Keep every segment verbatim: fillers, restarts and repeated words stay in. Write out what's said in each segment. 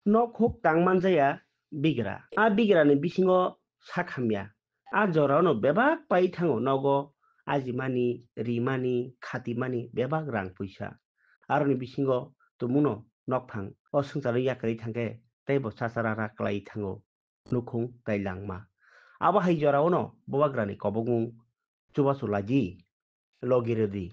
nok huk tang manjaya bigra. A bigrani bisingo sak hamya. A jorano bebak pai thango nogo ajimani, rimani, khatimani bebak rang puisa. Aroni bisingo tumuno nokphang o swngcharo yakarwi thangkhe teibo chachara ra kwlai thango nukhung tei langma. Abo hai jorao no bubagrani kobokmung chubachu laidi, logi rwdi,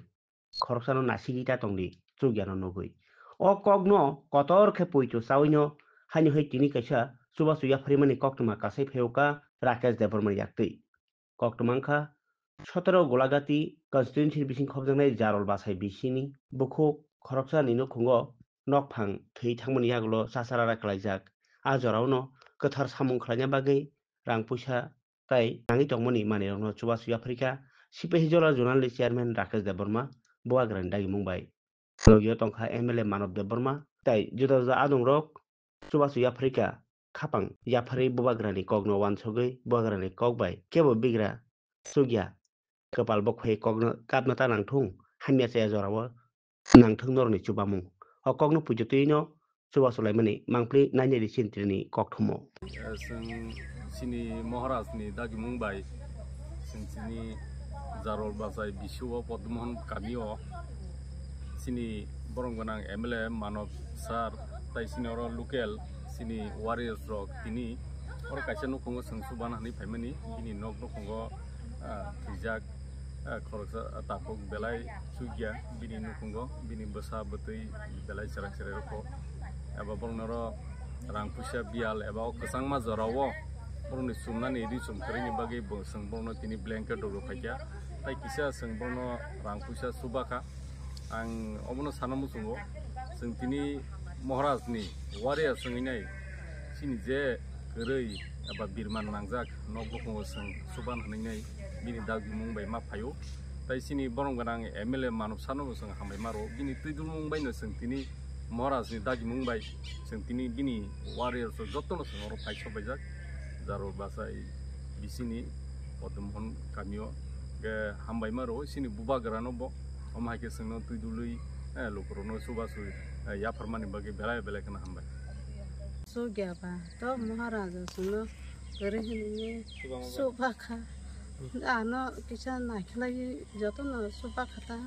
khoroksano nasigwi ta tongdi, chukyano nugwi. O kokno kotor khe poito chawino haino hai tini kaisa chubachu yapharimani koktwma kasai phaio ka Rakesh Debbarmani yaktwi. Koktwma wngkha sotoro Golagati constituency ni bising khobjaknai Jarol Bachai bisini bukhuk khoroksa ni nukhungo nokphang thwi thangmani yagulo chachara ra kwlaijak. A jorao no kwthar samung khlaina bagwi rang puisa tai nangwi tongmani manwirokno chubachu yapharikha Sipahijola Zonal ni chairman Rakesh Debbarma bubagrani dagimung bai. Logio tongkha M L A Manob Debbarma tai juda juda adongrok chubachu yapharikha khapang yapharwi bubagrani kokno wansugwi bubagrani kok bai kebo bigra chukya kwpal bokhoi kokno kapna ta nangthung hamya chaya jorao nangthung norokni chubamung. O kokno puitu twi no chubachu laimani mangpli nainani chini tini kokthumo. Eh, chwng chini Maharaj ni dagimung bai chwng chini Jarol Bachai bisio Podmohon kamio chini borom gwnang M L A Manob sir tai chini oro local chini warriors rok tini oro kaisa nukhungo chwng chuban hinwi phaimani bini nok nukhungo ah, thwijak, ah, khoroksa, ah, takhuk belai chukya, bini nukhungo, bini bwsa bwtwi belai chwrai chwrai rokho. Eba borokno oro rang puisa biyal eba o kwchangma jorao borokni chumnani ri chum kwrwini bagwi bo chwng borokno tini blanket rok rw phaikha. Tai kisa chwng borokno rang puisa chubakha. Ang obono sana muchungo, chwng tini Maharaj ni warrior chwngwi nai chini je kwrwi eba birman nangjak nok bukhungo chwng chuban hinwi nai bini dagimung bai ma phaio. Tai chini borom gwnang M L A Manob sano bo chwng hambai maro. Bini twi dulmung bai no chwng tini Maharaj ni dagimung bai chwng tini bini warrior rok jotono chwng oro phai sobaijak. Jarol Bachai bisini Podmohon kamio. Ge hambai maro chini bubagrano bo. Omo hai khe chwngno twi dului, eh, lukurokno chubachu, eh, yapharmani bagwi belai belai kheno hambai. Chukya ba to Maharaja chwngno kwrwi hinwi chubakha. Ano kisa naikhlai jotono chubakha ta.